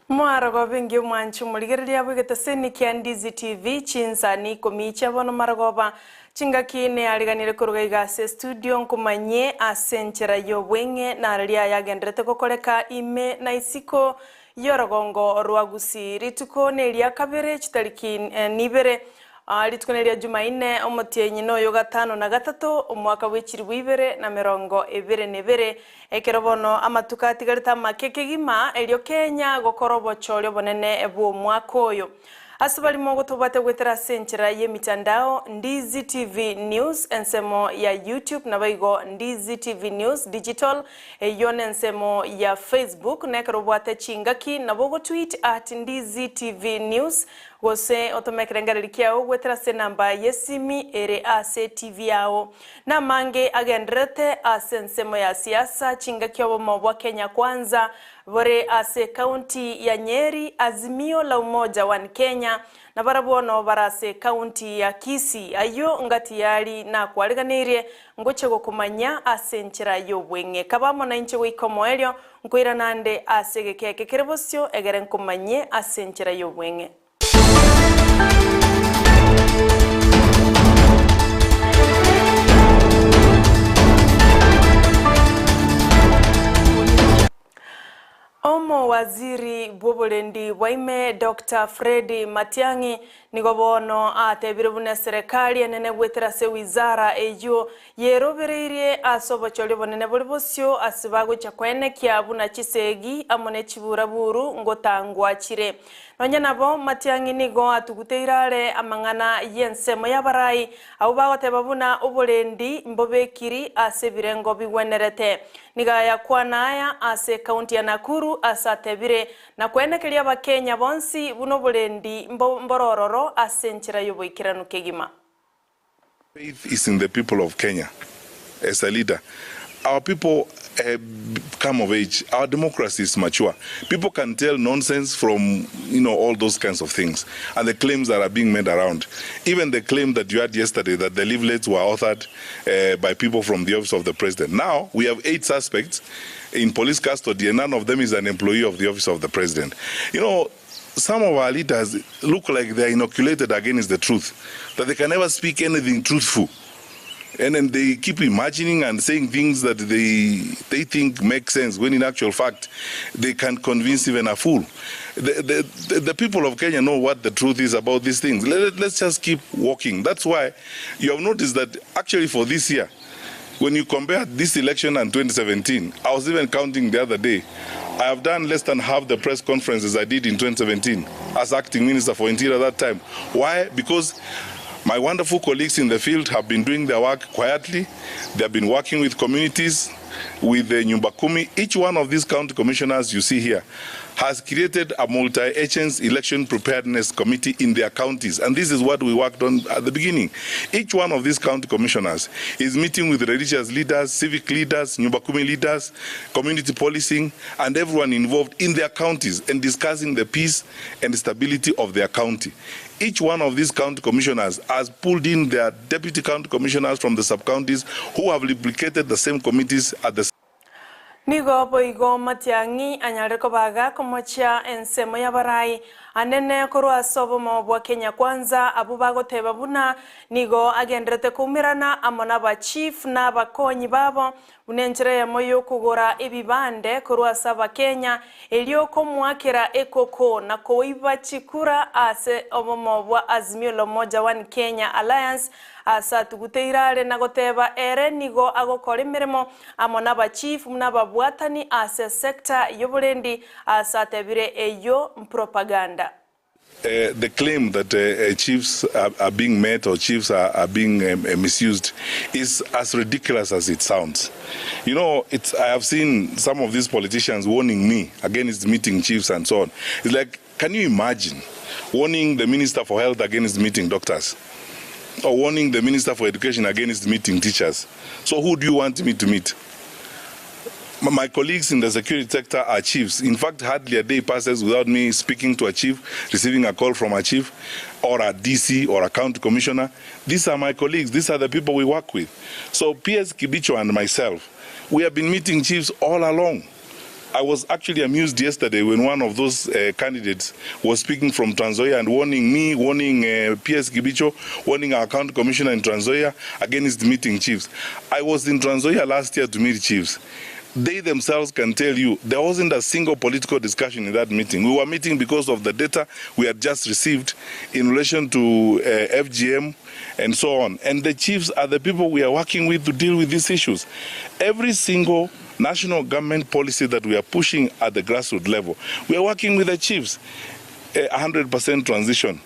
Mwarogoba engiya omwanchi omorigereria bw'egeteseni kia Ndizi TV chinsani ikomi chia bono marogoba chingaki neariganire koruga iga ase estudio nkomanyie ase enchera y'obweng'e nararia yagenderete gokoreka ime na isiko y'orogongo rwa Gusii rituko neria kabere chitariki nibere Rituko neria Jumaine, omotienyi noyo gatano na gatato, omwaka bw'echilifu ibere na merongo ebere na ebere, ekero bono amatuko atigarete amake kegima, erio Kenya gokora obochori obonene bw'omwaka oyo. Ase barimo gotobwate goetera ase enchera y'emitandao, Ndizi TV News ensemo ya YouTube naboigo Ndizi TV News Digital eyio nensemo ya Facebook, na ekero obwate chingaki nabo ogotweet at Ndizi TV News Gose otome ekerengererio kiao goetera ase enamba y'esimi ere ase TV yao. Namange agendererete ase ensemo ya siasa chingaki obomo bwa Kenya Kwanza bore ase ekaunti ya Nyeri, Azimio la Umoja One Kenya nabarabwo noo bare ase ekaunti ya Kisii. Ayio ngati yari nakwariganeirie ngochia gokomanyia ase enchera y'obweng'e. Kaba amo nainche goika omoerio Nkoirana ande ase egeka eke kere bosio, egere nkomanyie ase enchera y'obweng'e. Omowaziri bw'oborendi bwa ime Doctor Fred Matiang'i nigo bono atebire buna eserekari enene goetera ase wizara eyio Yerobereirie ase obochori obonene bore bosio ase bagochia koenekia buna chisegi amo ne chiburaburu ngotangwa chire. Nonya nabo, Matiang'i nigo atuguteire are amang'ana y'ensemo y'abarai abwo bagoteba buna oborendi mbobekiri ase ebirengo bigwenerete. Nigo ayakwana aya ase ekaunti ya Nakuru ase atebire na koenekeria abakenya bonsi buna oborendi mborororo ase enchera y'oboikeranu kegima. Faith is in the people of Kenya as a leader our people have come of age our democracy is mature people can tell nonsense from you know all those kinds of things and the claims that are being made around even the claim that you had yesterday that the leaflets were authored uh, by people from the office of the president now we have eight suspects in police custody and none of them is an employee of the office of the president you know Some of our leaders look like they are inoculated against the truth, that they can never speak anything truthful. And then they keep imagining and saying things that they, they think make sense, when in actual fact, they can convince even a fool. The, the, the people of Kenya know what the truth is about these things. Let, let's just keep walking. That's why you have noticed that actually for this year, When you compare this election and 2017, I was even counting the other day, I have done less than half the press conferences I did in 2017 as acting minister for interior that time. Why? Because my wonderful colleagues in the field have been doing their work quietly. They have been working with communities, with the Nyumba Kumi. Each one of these county commissioners you see here has created a multi-agency election preparedness committee in their counties. And this is what we worked on at the beginning. Each one of these county commissioners is meeting with religious leaders, civic leaders, Nyumba Kumi leaders, community policing, and everyone involved in their counties and discussing the peace and stability of their county. Each one of these county commissioners has pulled in their deputy county commissioners from the sub-counties who have replicated the same committees at the Nigo boigo Matiang'i anyarire kobaga komochia ensemo y'abarai anene korwa ase obomo bwa Kenya Kwanza abwo bagoteba buna nigo agenderete koumerana amo naba chief na abakonyi babo buna enchera eyemo y'okogora ebibande korwa ase abakenya erio komoakera ekoko na koiba chikura ase obomo bwa Azimio la Umoja One Kenya Alliance ase atuguteire are na goteba ere nigo agokora emeremo amo nabachief buna ababwatani ase sector y'oborendi ase atebire eyio mpropaganda. The claim that chiefs are being met or chiefs are being misused is as ridiculous as it sounds. You know, it's, I have seen some of these politicians warning me against meeting chiefs and so on. It's like, can you imagine warning the Minister for Health against meeting doctors? Or warning the Minister for Education against meeting teachers? So who do you want me to meet? My colleagues in the security sector are chiefs. In fact, hardly a day passes without me speaking to a chief, receiving a call from a chief or a DC or a county commissioner. These are my colleagues. These are the people we work with. So PS Kibicho and myself, we have been meeting chiefs all along. I was actually amused yesterday when one of those uh, candidates was speaking from Trans Nzoia and warning me, warning uh, PS Kibicho, warning our county commissioner in Trans Nzoia against meeting chiefs. I was in Trans Nzoia last year to meet chiefs. They themselves can tell you there wasn't a single political discussion in that meeting. We were meeting because of the data we had just received in relation to uh, FGM and so on. And the chiefs are the people we are working with to deal with these issues. Every single national government policy that we are pushing at the grassroots level, we are working with the chiefs. A 100% transition,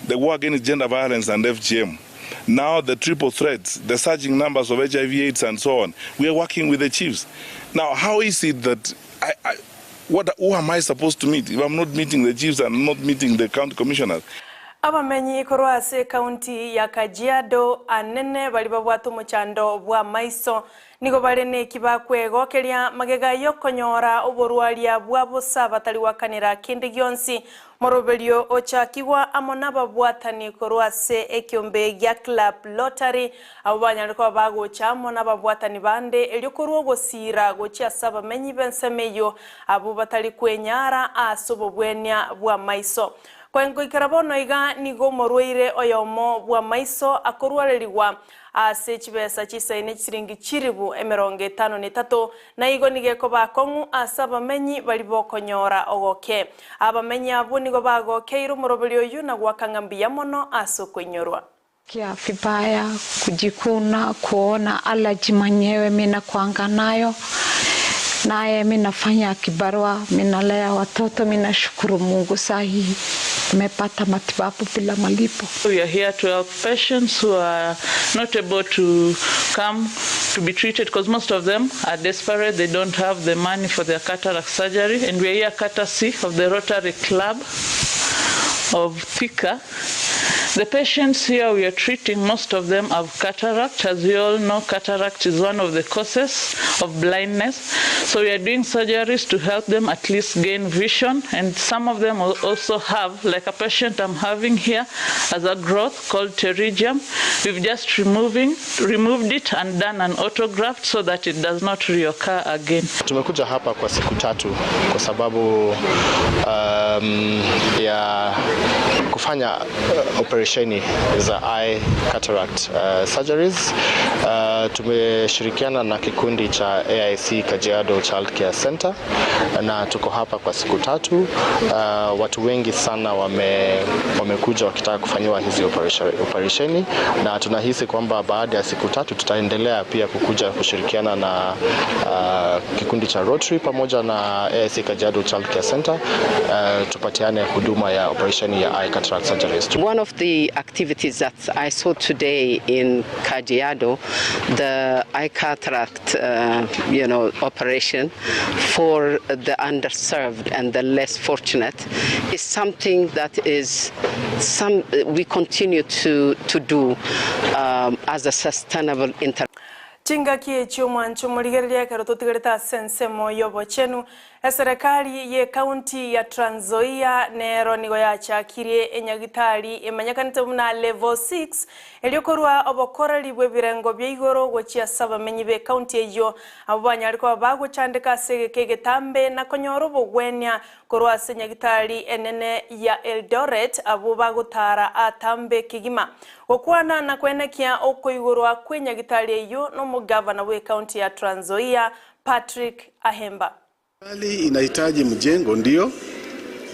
the war against gender violence and FGM. Now the triple threats, the surging numbers of HIV AIDS and so on. We are working with the chiefs. Now, how is it that I, I what, who am I supposed to meet if I'm not meeting the chiefs and not meeting the county commissioners? Abamenyi korwa ase ekaunti ya Kajiado anene baria babwate omochando bw'amaiso nigo bare neki bakwegokeria magega y'okonyora oborwaria bwa bosa batari gwakanera kende gionsi moroberio ochakigwa amo n'ababwatani korwa ase ekiombe gia Club Lottery abo banyare koba bagocha amo n'ababwatani bande erio korwa ogosira gochia ase abamenyi b'ensemo eyio abwo batari kwenyara ase obobwenia bw'amaiso. Goikera bono iga nigo omorwaire oyomo bw'amaiso akorwarerigwa ase chibesa chisaine chisiringi chiribu emerongo etano na etato na igo nigo ekoba akong'u ase abamenyi bari bokonyora ogoke. Abamenyi abwo nigo bagokeire omoroberi oyio na goaka ng'a mbuya mono ase okoinyorwa. Kia vibaya, kujikuna, kuona allergy mwenyewe mimi nakuanga nayo. Naye mimi nafanya kibarua, mimi nalea watoto, mimi nashukuru Mungu saa hii nimepata matibabu bila malipo. We are here to help patients who are not able to come to be treated because most of them are desperate. They don't have the money for their cataract surgery. And we are here courtesy of the Rotary Club of Thika. The patients here we are treating, most of them have cataract. As we all know, cataract is one of the causes of blindness. So we are doing surgeries to help them at least gain vision. And some of them also have, like a patient I'm having here, as a growth called pterygium. We've just removed it and done an autograft so that it does not reoccur again. Tumekuja hapa kwa siku tatu kwa sababu ya kufanya operesheni za eye cataract surgeries. Tumeshirikiana na kikundi cha AIC Kajiado Child Care Center na tuko hapa kwa siku tatu. Watu wengi sana wamekuja wakitaka kufanyiwa hizi operesheni na tunahisi kwamba baada ya siku tatu tutaendelea pia kukuja kushirikiana na kikundi cha Rotary pamoja na AIC Kajiado Child Care Center tupatiane huduma ya operesheni ya eye cataract surgeries. One of the activities that I saw today in Kajiado, the eye cataract operation for the underserved and the less fortunate, is something that is some we continue to do as a sustainable inter. Chingaki echio mwancho morigereria ekero totigerete ase ensemo y'obochenu eserekari ye county ya Trans Nzoia nero nigo yachakirie enyagitari emanyekanete buna level 6 erio korwa obokoreri bwa ebirengo bia igoro gochia ase abamenyi be county eyio abo banyare koba bagochandeka ase egeka egetambe na konyora obogwenia korwa ase enyagitari enene ya Eldoret abo bagotara atambe kegima gokwana na kwenekia okoigorwa kwa enyagitari eyio n'omugavana bwa county ya Trans Nzoia Patrick Ahemba. Serikali inahitaji mjengo ndio,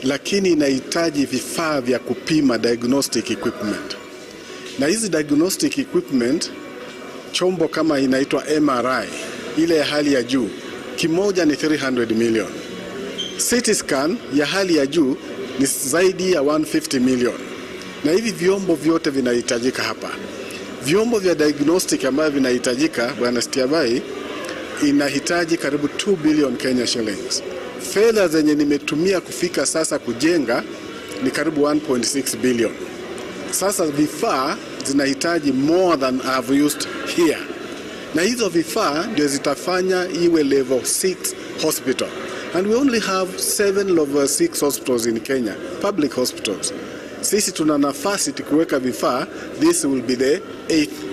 lakini inahitaji vifaa vya kupima diagnostic equipment, na hizi diagnostic equipment, chombo kama inaitwa MRI ile ya hali ya juu, kimoja ni 300 million. CT scan ya hali ya juu ni zaidi ya 150 million, na hivi vyombo vyote vinahitajika hapa. Vyombo vya diagnostic ambavyo vinahitajika, Bwana Stiabai, inahitaji karibu 2 billion Kenya shillings. Fedha zenye nimetumia kufika sasa kujenga ni karibu 1.6 billion. Sasa vifaa zinahitaji more than I've used here, na hizo vifaa ndio zitafanya iwe level 6 hospital, and we only have 7 level 6 hospitals in Kenya, public hospitals. Sisi tuna nafasi tukiweka vifaa, this will be the eighth.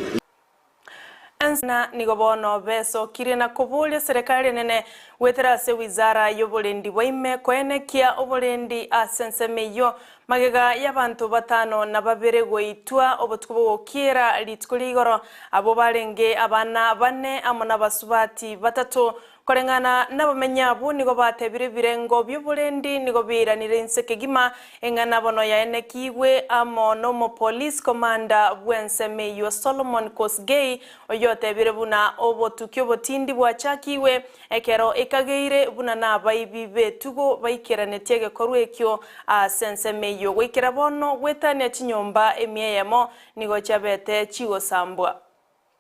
Na nigo bono besokirie na koboria serikali enene goetera ase wizara y'oborendi bwa ime koenekia oborendi ase ensemo eyio magega y'abanto batano na babere goitwa obotuko bogokiera rituko ria igoro, abwo barenge abana bane amo nabasubati batato. Koreng'ana nabamenyi abwo nigo batebire ebirengo bi'oborendi nigo biiranire inse kegima, eng'ana bono yaenekigwe amo nomopolice commander bw'ensemo eyio Solomon Kosgei, oyotebire buna obotuki obotindi bwachakigwe ekero ekageire buna nabaibi b'etugo baikeranetie egekorwa ekio ase ensemo eyio goikera bono gwetania chinyomba emia eyemo nigo chiabete chigosambwa.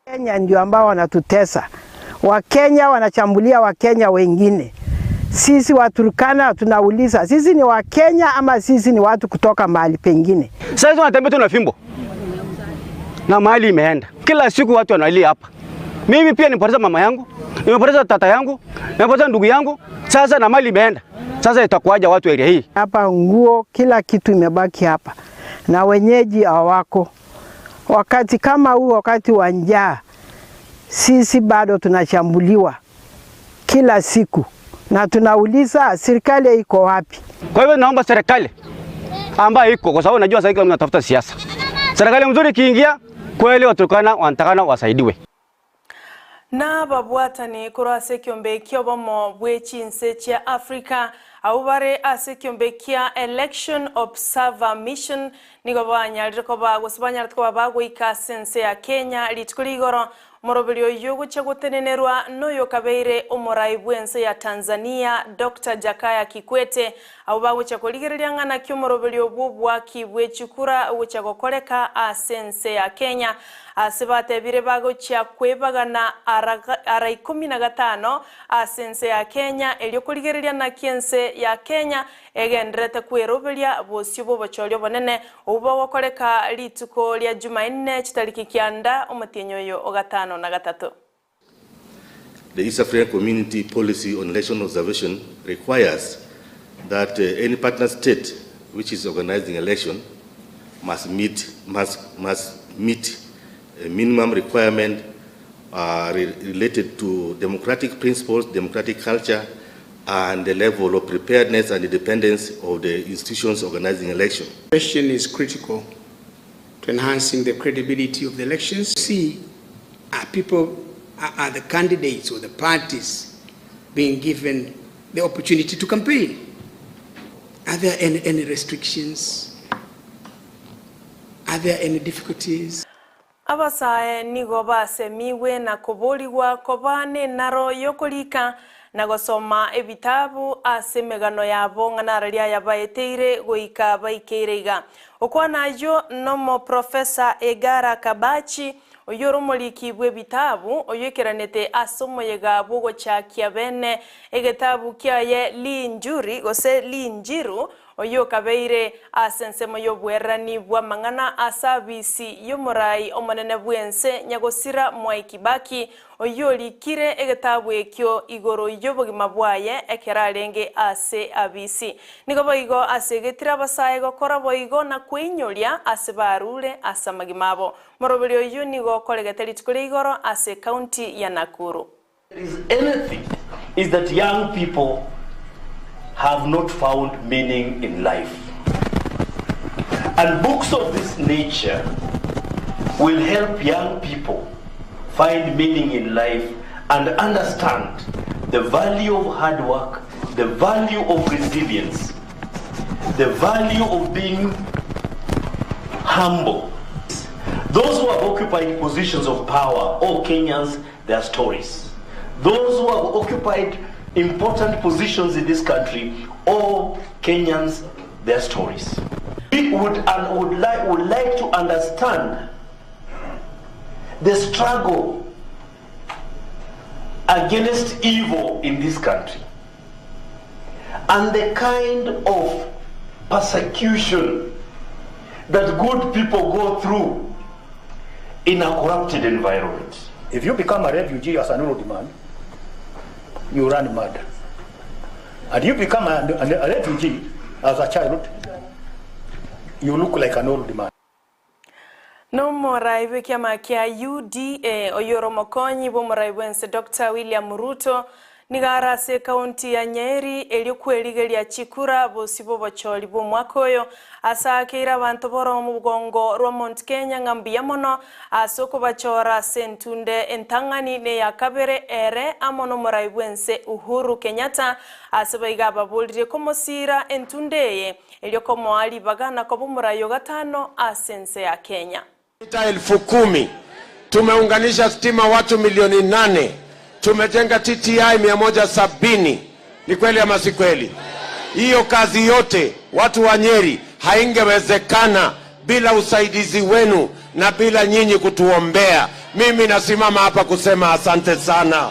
Kenya ndio ambao wanatutesa. Wakenya wanachambulia Wakenya wengine. Sisi Waturkana tunauliza sisi ni Wakenya ama sisi ni watu kutoka mahali pengine? Sasa wanatembea tu na fimbo na mahali imeenda. Kila siku watu wanalia hapa. Mimi pia nimepoteza mama yangu, nimepoteza tata yangu, nimepoteza ndugu yangu. Sasa na mali imeenda. Sasa itakuwaje watu area hii? Hapa nguo kila kitu imebaki hapa na wenyeji hawako. Wakati kama huu, wakati wa njaa, sisi bado tunashambuliwa kila siku na tunauliza serikali iko wapi? Kwa hivyo naomba serikali ambayo iko, kwa sababu najua sasa kila mtu anatafuta siasa. Serikali mzuri ikiingia, kweli Waturkana wanatakana wasaidiwe. Nababwatani korwa ase ekiombe ki'obomo bwe chinse chia Africa, abwo bare ase ekiombe kia Election Observer Mission nigo banyarire koba gose banyarete koba bagoika ase ense ya Kenya rituko ria igoro. Omoroberi oyio ogochia gotenenerwa noyokabeire omorai bw'ense ya Tanzania Doctor Jakaya Kikwete, abwo bagochia korigereria ng'a naki omoroberi obwo obwaki bwe chikura ogochia gokoreka ase ense ya Kenya. Ase batebire bagochia kwebagana ara ikomi na gatano ase ense ya Kenya, erio korigereria naki ense ya Kenya egendererete kweroberia bosio bw'obochori obonene, obwo bogokoreka rituko ria Jumaine chitariki kianda omotienyi oyo o gatano na gatato. The East African Community Policy on Election Observation requires that any partner state which is organizing election must meet, must, must meet a minimum requirement re related to democratic principles, democratic culture, and the level of preparedness and independence of the institutions organizing election. Question is critical to enhancing the credibility of the elections. See, are people, are, are the candidates or the parties being given the opportunity to campaign? Are there any, any restrictions? Are there any difficulties? Abasae nigo basemigwe na koborigwa koba nenaro y'okorika na gosoma ebitabu ase emegano yabo ng'a nararia aya baeteire goika baikeire iga. Okwana ayio nomoprofesa Egara Kabachi, oyio ore omoriki bw'ebitabu oyoikeranete ase omoyega bw'ogochakia bene egetabu kiaye Linjuri gose Linjiru, Oyio okabeire ase ensemo y'obwererani bw'amang'ana ase abisi y'omorai omonene bw'ense nyagosira Mwai Kibaki, oyio orikire egetabu ekio igoro y'obogima bwaye ekero arenge ase abisi. Nigo boigo asegetire abasae gokora boigo na kweinyoria ase barure ase amagima abo. Moroberi oyio nigo okoregete rituko ria igoro ase ekaunti ya Nakuru. There is anything is that young people have not found meaning in life. And books of this nature will help young people find meaning in life and understand the value of hard work, the value of resilience, the value of being humble. Those who have occupied positions of power, all Kenyans, their stories. Those who have occupied important positions in this country, all Kenyans, their stories. We would, and would, like, would like to understand the struggle against evil in this country and the kind of persecution that good people go through in a corrupted environment. If you become a refugee as an old man, you run mad. And you become a, a, a refugee as a child, you look like an old man. Nomorai bw'ekiama kia UDA oyore omokonyi bw'omorai bw'ense Doctor William Ruto nigo are ase ekaunti ya Nyeri erio kwerigeria chikura bosio bw'obochori bw'omwaka oyo ase akeire abanto b'orogongo rwa Mount Kenya ng'a mbuya mono ase okobachora ase entunde entang'ani na eya kabere ere amo nomorai bw'ense Uhuru Kenyatta ase baiga ababoririe komosiira entunde eye Erio komoa ribaga na koba omorai o gatano ase ense ya Kenya. Mita elfu kumi, tumeunganisha stima watu milioni nane, tumejenga TTI 170. Ni kweli ama si kweli? Hiyo kazi yote watu wa Nyeri haingewezekana bila usaidizi wenu na bila nyinyi kutuombea. Mimi nasimama hapa kusema asante sana.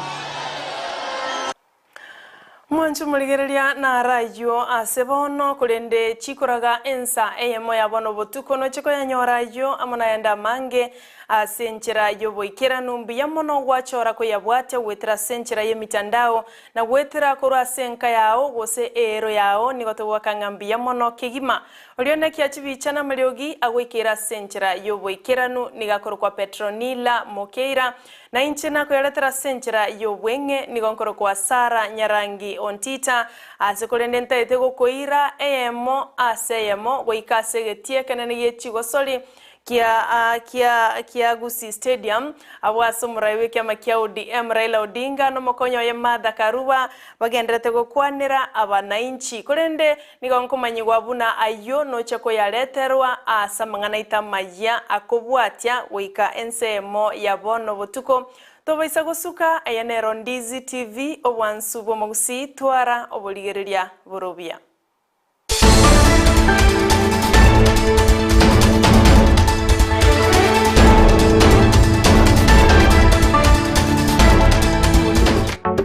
Mwanche omorigereria naro ayio ase bono, korende chikoraga ensa eyemo ya bono botuko noche koyanyora ayio amo nayande amange ase enchera y'oboikeranu. Mbuya mono gwachora koyabwatia goetera ase enchera y'emitandao na goetera korwa ase enka yao gose eero yao nigo togoaka ng'a mbuya mono kegima. Oria onekia chibicha namariogi agoikeire ase enchera y'oboikeranu nigo akorokwa Petronila Mokeira, Na inche nakoyaretera ase enchera y'obweng'e, nigo nkorokwa Sara Nyarangi Ontita, ase korende ntaete gokoira eyemo ase eyemo goika ase egetii ekenene gie chigosori kia kia kia Gusii Stadium, abwo ase omorai bw'ekiama kia ODM Raila Odinga na omokonyi oye Martha Karua bagenderete gokwanera abanainchi. Korende nigo nkomanyigwa buna ayio noche koyareterwa ase amang'ana aito amayia akobwatia goika ensemo ya bono botuko. Tobaisa gosuka, eye nero Ndizi TV, obwansu bw'omogusii, twara oborigereria bore obuya.